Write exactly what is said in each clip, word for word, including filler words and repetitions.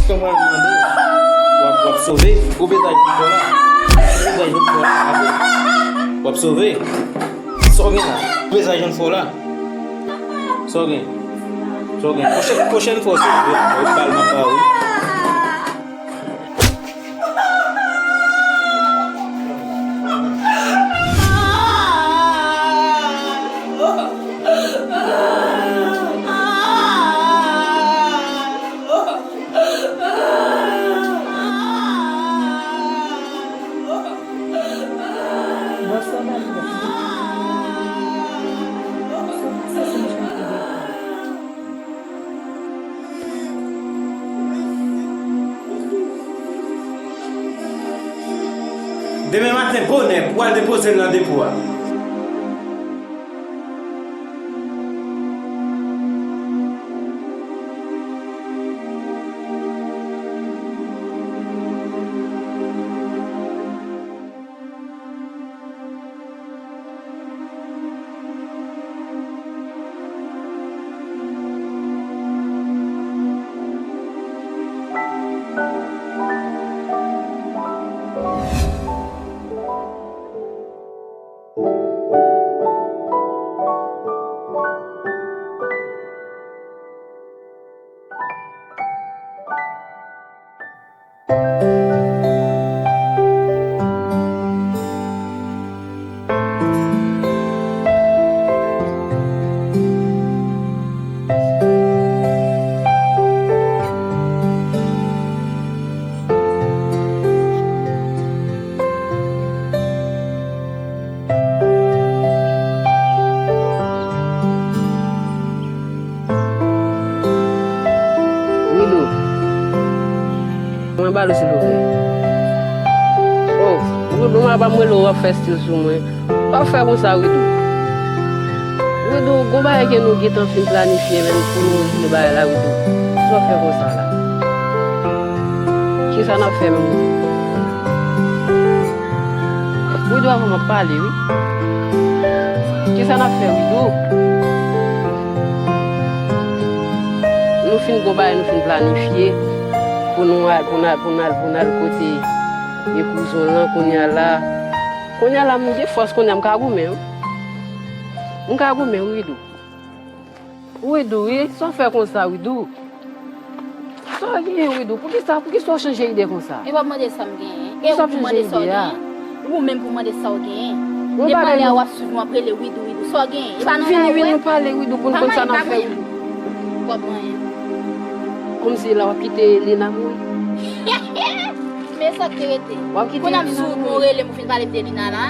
Kòman l mande? W ap, w ap sove? Ou bezwen jwenn fò la? Ou bezwen jwenn fò la? Ape. W ap sove? Sa w gen la? Ou bezwen jwenn fò la? Sa w gen? Sa w gen? Pwochèn, pwochèn fwa w sove, ou bal m ap ba w, wi. Demen maten bonè pou al depoze l nan depo a. Widou, mwen ba l silvouplè. Oh, Widou, mwen pa m rele w, w ap fè stil sou mwen. W ap fè konsa, Widou. Widou, gon bagay ke nou gentan fin planifye menm pou nou regle bagay la, Widou. Sa w fè konsa la? Kisa n ap fè menm? Widou, avan m ap pale, wi. Kisa n ap fè, Widou? Nou fin gon bagay, nou fin planifye pou nou al, pou n al, pou n al, pou n al kote e kouzon lan, kounye a la. Kounye a la, m gen fòs, kounye a m ka goumen, wi. M ka goumen, wi, Widou. Widou, wi, sa w fè konsa, Widou? Sa w genyen, Widou? Poukisa, poukisa w chanje ide konsa? E w ap mande sa m genyen? E w pou mande sa w genyen? Ou menm pou mande sa w genyen? Depi lè a w ap swiv nou, w ap rele Widou, Widou. Sa w genyen? E pa nan la w wè? Vini, vini, nou pale, Widou, pou n konn sa n ap fè, Widou. W ap manyen. Kòmsi la w ap kite Lina mouri. Men sa k te rete. W ap kite Lina mouri. Kounye a m sou wout mwen, w rele m, ou fin pale m de Lina la.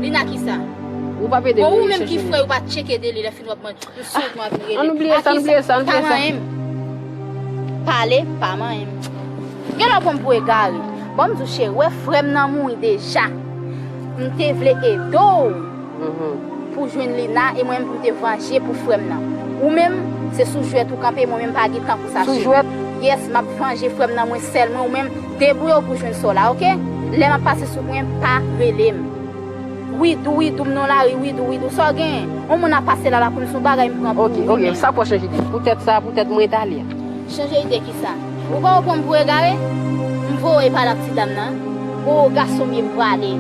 Lina kisa? Ou p ap ede m chèche Lina. Bon, ou menm ki frè, ou pa tcheke de li, lè fini w ap mande. M sot mwen vin rele. Ann oubliye sa, ann oubliye sa, ann oubliye sa. Pa manyen m. Pale, pa manyen m. Gen lè w pran m pou egare. Bon, m di w, cheri, wè frè m nan mouri deja. M te vle ede w pou jwenn Lina e mwen menm pou m te vanje pou frè m nan. Ou menm, se sou jwèt ou kanpe, mwen menm pa gen tan pou sa, cheri. Sou jwèt? Yes, m ap vanje frè m nan mwen sèlman, ou menm, debouye w pou jwenn sa w la, oke? Lè m ap pase sou mwen, pa rele m. Widou, Widou, m nan lari, Widou, Widou, sa w genyen? On moun ap pase la, l ap pran m sou bagay, m pran pou... Oke, oke, sa fè w chanje ide? Poutèt sa, poutèt mwen t ale a. Chanje ide kisa? Ou pa wè w pran m pou egare? M voye pale ak ti dam nan. O, gason m ye, m prale.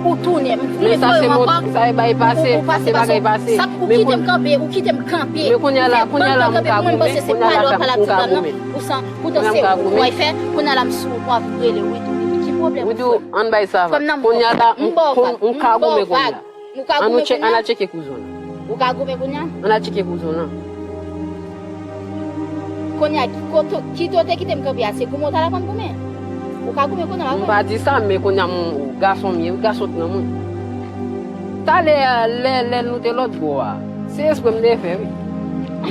Ou tounen, m voye w ankò. Men sa se mot, sa e bagay pase, sa se bagay pase. Ou kite m kanpe, ou kite m kanpe. Men kounye a la, kounye a la, m ka goumen, kounye a la, m ka goumen. Pou sa, poutan se ou k fè, kounye a la m sou ou, m ap rele Widou, Widou. Ki pwoblèm ou, frè m? Ann bay sa vag. Kounye a la, m, m, m ka goumen kounye a. Ann nou tcheke, ann al tcheke kouzon nan. Ou ka goumen kounye a? Ann al tcheke kouzon nan. Kounye a, ki kote, ki kote w te kite m kanpe a, se goumen w t al aprann goumen? Ou ka goumen kounye a, pa vre? M pa di sa, men kounye a, m, gason m ye, wi, gason t nan mwen. Talè a, lè, lè nou te lòt bò a, se espre m te fè, wi.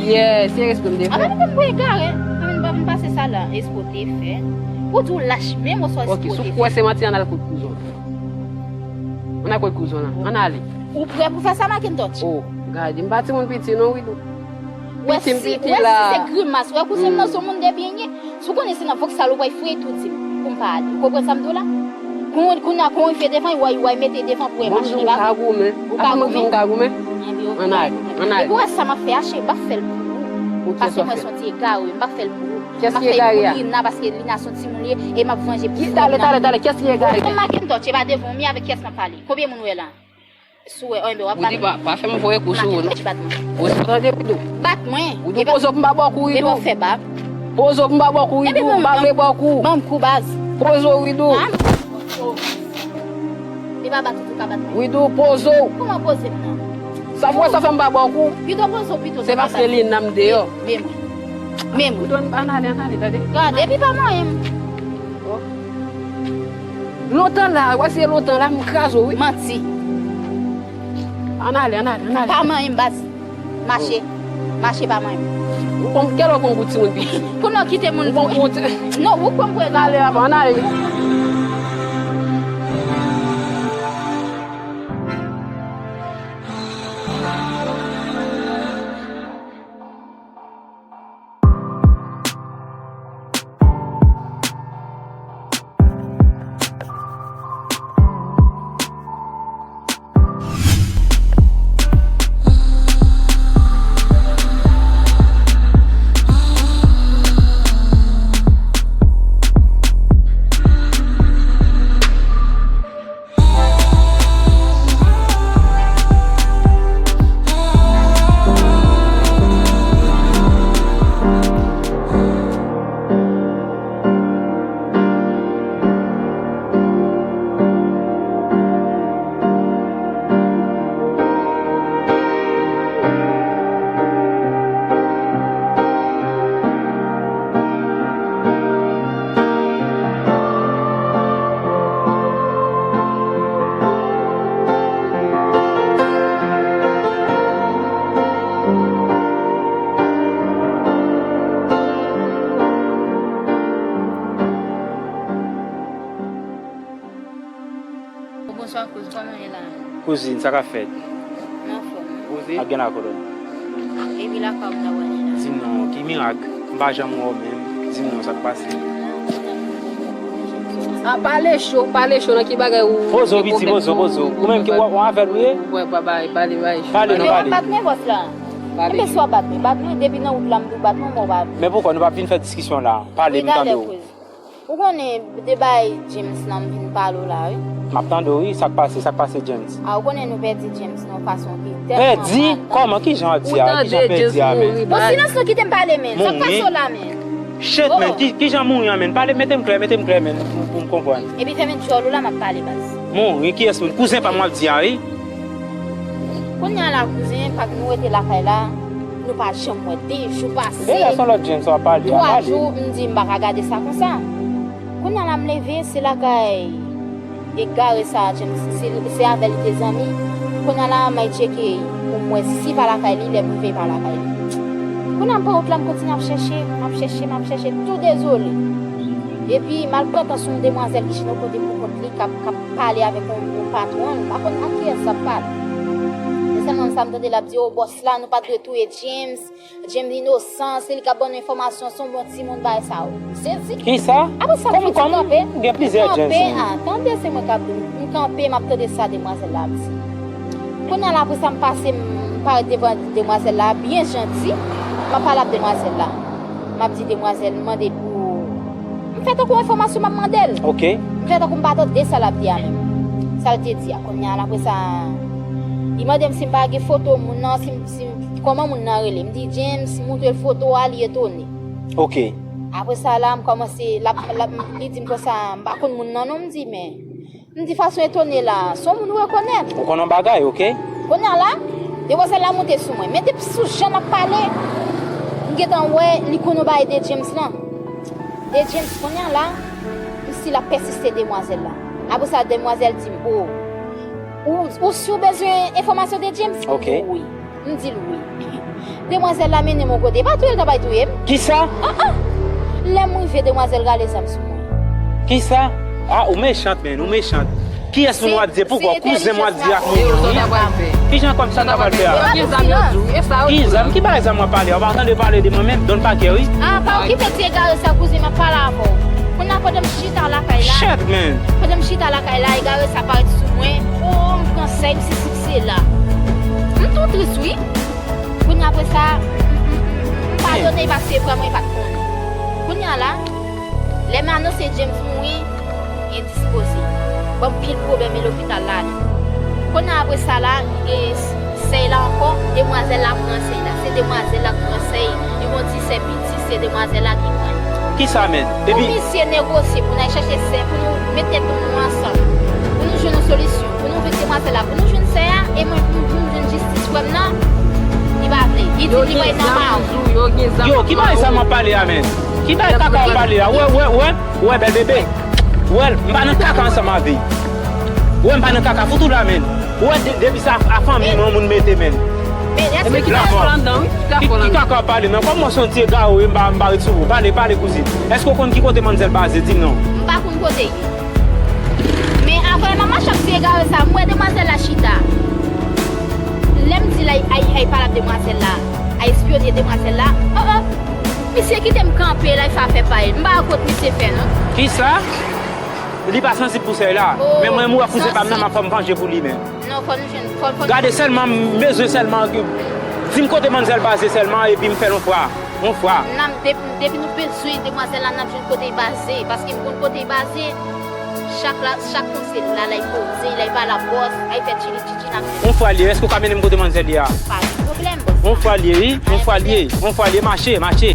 Yeah, se espre m te fè. Apa nou konn bwè egare? Ann, m pase sa la, espre w te fè. Ou di w lach menm oswa espre w te fè? Oke, si w kwè se manti, ann al kot kouzon. Ann al kot kouzon lan, ann ale. Ou prè pou fè sa, Mackintosh? Oh, gade, m pa timoun piti non, Widou. Pitim piti la. Wè si, wè si se grimas, wè kouzen m nan se yon moun de byen ye. Si w konnen se nan vòksal ou pral fouye tou di m pou m pa ale. Ou konprann sa m di w la? Kounye a, kounye a, kounye a w rive devan, w a, w a mete devan pou w imajine bagay. Bon, m ka goumen. Ou ka goumen? Ann ale, ann ale. Epi w wè sa m ap fè a, cheri, m ap fè l pou ou. Paske mwen se yon ti egare, m p ap fè l pou ou. M ap fè l pou Lina, paske Lina se yon timoun li ye, e m ap vanje pou Lina. Talè, talè, talè, kiyès ki egare? Ou make m dòt, e pa devan w, mi avèk kiyès m ap pale? Konbyen moun ou wè la? Si w wè, enben, w ap bat mwen. Ou di pa, pa fè m voye kou sou ou, non. Bat mwen. Ou tande, Widou? Bat mwen. Widou, poze w pou m pa ba w kou, Widou. Epi w ap fè bak. Poze w pou m pa ba w kou, Widou. M pa vle ba w kou. Ban m kou, baz. Poze w, Widou. Ah, m... Li pa bat ou, ou ka bat mwen. Widou, poze w. Kòman poze m nan? Sa fè, sa fè m pa ba w kou. Pito poze w, pito. Se paske Lina m deyò. Men mwen. Men mwen. Widou, ann ale, ann ale, tande. Gade, epi pa manyen m. Lontan la, w ap eseye lontan la, m kraze w, wi. Manti. Ann ale, ann ale, ann ale. Pa manyen m, baz. Mache. Mache, pa manyen m. Ou konn, kèlè w konn pou timoun piti? Pou nou kite moun pou... Ou konn pou ti... Non, ou konn pou... Ann ale, ann ale. Bonswa, kouz, kòman w ye la? Kouzin, sa k ap fèt? M anfòm. Kouzin? Ak gen lakolòn. Epi lakay ou ta wè li la? Di m non, ki mirak? M pa janm wè w menm. Di m non, sa k pase? A, pale cho, pale cho, nan ki bagay ou... Poze w, piti, poze w, poze w. Ou menm ki w, w avè l ou ye? Ou wè, pa bay, pale, bay. Pale, non, pale. Bat mwen, bòs la. Pale. Enben, si w ap bat mwen, bat mwen, depi nan wout la, m di w bat mwen, mwen pa... Men poukwa nou pa vin fè diskisyon la? Pale, m tande w. Ou konnen de bay James lan m vin pale w la, wi. M ap tande w, wi. Sa k pase, sa k pase, James? A, ou konnen nou pèdi James nan yon fason ki tèlman mal. Pèdi? Kòman? Kijan w ap di a? Kijan pèdi a, men? Bon, silans nou kite m pale, men. Sa k pase w la, men? Shit, men. Ki, kijan mouri an, men? Pale, mete m klè, mete m klè, men, pou, pou m konprann. Epi fèmen djòl ou la, m ap pale, baz. Mouri? Kiyès moun? Kouzen pa m w ap di a, wi. Kounye a la, kouzen, pa nou rete lakay la, nou pa janm wè, de jou pase. Deja se yon lòt James w ap pale a, pale. Twa jou, m di m pa ka gade sa konsa. Kounye a la, m leve, se lakay egare sa a, James, se, se avè l li te zanmi. Kounye a la, m al tcheke pou m wè si pa lakay li, lè m rive pa lakay li. Kounye a, m pran wout la, m kontinye ap chèche, m ap chèche, m ap chèche, tou dezole. Epi, m al pran tan sou yon demwazèl ki chita yon kote pou kont li, k ap, k ap pale avèk yon, yon patwòn, m pa konn ak kiyès l ap pale. Men sèlman sa m tande l ap di, "O, bòs la, nou pa t dwe touye James. James inosan, se li k ap ban nou enfòmasyon, se yon bon timoun, bagay sa yo." M sezi. Kisa? Apre sa, m fouti kanpe. Gen plizyè James, wi. M kanpe, a, tande, se mwen k ap di w. M kanpe, m ap tande sa demwazèl la ap di. Kounye a la, apre sa, m pase, m parèt devan demwazèl la, byen janti. M ap pale ak demwazèl la. M ap di demwazèl, m mande l pou, m fè tankou enfòmasyon m ap mande l. Ok. M fè tankou m pa tande sa l ap di a menm. Sa l te di a. Kounye a, apre sa, li mande m si m pa gen foto moun nan, si m, si m, kòman moun nan rele. M di, "James," m montre l foto a, li etone. Ok. Apre sa la, m kòmanse, l ap, l ap, li di m konsa, "M pa konn moun nan non," m di, "Men," m di, "fason etone la, se yon moun ou rekonèt." Ou konn yon bagay, ok? Kounye a la, demwazèl la monte sou mwen. Men depi sou jan n ap pale, m gentan wè li konn yon bagay de James lan. De James, kounye a la, m si l ap pèsiste demwazèl la. Apre sa, demwazèl di m, "O, ou, ou si w bezwen enfòmasyon de James?" Ok. M di, "Wi." M di l, "Wi." Demwazèl la mennen m yon kote. E pa touye l, ta bay touye m. Kisa? Ah, ah. Lè m rive, demwazèl rale zam sou mwen. Kisa? Ah, ou mechant, men, ou mechant. Kiyès moun w ap di? Poukwa kouzen m w ap di ak moun yo, wi? Kijan kòm sa ta pral fè a? Ki zam yo di w? E sa yo di w la? Ki zam? Ki bagay zam w ap pale a? Ou pa tande pale de mwen menm? Don Pake, wi. Ah, pa okipe ti egare sa, kouzen, m ap pale avè w. Kounye a pandan m chita lakay la. Shit, man. Pandan m chita lakay la, egare sa parèt sou mwen. Oh, m pran sèy, m sesi, m sela. M tou tris, wi. Kounye a apre sa, m, m, m, m, Padone paske vrèman li pa t konnen. Kounye a la, lè m anonse James mouri, endispoze. Ban m pil pwoblèm e lopital la. Kounye a apre sa la, li gen sèy la ankò, demwazèl la pran sèy la. Se demwazèl la k pran sèy, li gon ti sè piti, se demwazèl la ki pran. Kisa, menn? Pou misye negosye, pou n al chèche sè, pou nou met tèt nou ansanm, pou nou jwenn yon solisyon, pou nou vin demwazèl la, pou nou jwenn sè a, e mwen, pou m jwenn jistis frè m nan, li pa vle. Li di li bay nan ma ou. Yo, ki bagay sa m ap pale a, menn? Ki bagay kaka w ap pale a? Wè, wè, wè, wè, bèl bebe. Wè, m pa nan kaka ansanm avè w. Wè, m pa nan kaka, fout ou la, menn. Wè, de- depi sa a fanmi mwen, moun mete, menn. Men èske ki kaka w ap pale, menn? Kòman w se yon ti egare, m pa, m pa ret sou ou. Pale, pale, kouzin. Èske w konn ki kote manzèl baze? Di m non. M pa konn kote l ye. Men avan m ap mache ak ti egare sa, m wè demwazèl la chita. Lè m di l ay, ay, ay pale ak demwazèl la, ay espyone demwazèl la, oh, oh. Misye kite m kanpe la, epi sa fè pa l. M pa wè kot misye fè, non. Kisa? Li pa sansib pou sèy la. Oh, men mwen, m wè kouzen pa m nan, m ap fè m vanje pou li, menn. Non, fò nou jwenn, fò, fò nou. Gade sèlman, m bezwen sèlman, di m kote manzèl baze sèlman, epi m fè l yon fwa. Yon fwa. Nan, depi, depi nou bezwen demwazèl la, n ap jwenn kote l baze, paske m konn kote l baze. Chak la, chak konsèy la, l ay poze, l ay pale ak bòs, l ay fè tchili tchitchi, n ap jwenn. Yon fwa l ye, èske w ka mennen m kote manzèl ye a? Pa gen pwoblèm, bòs. Yon fwa l ye, wi. Yon fwa l ye. Yon fwa l ye, mache, mache.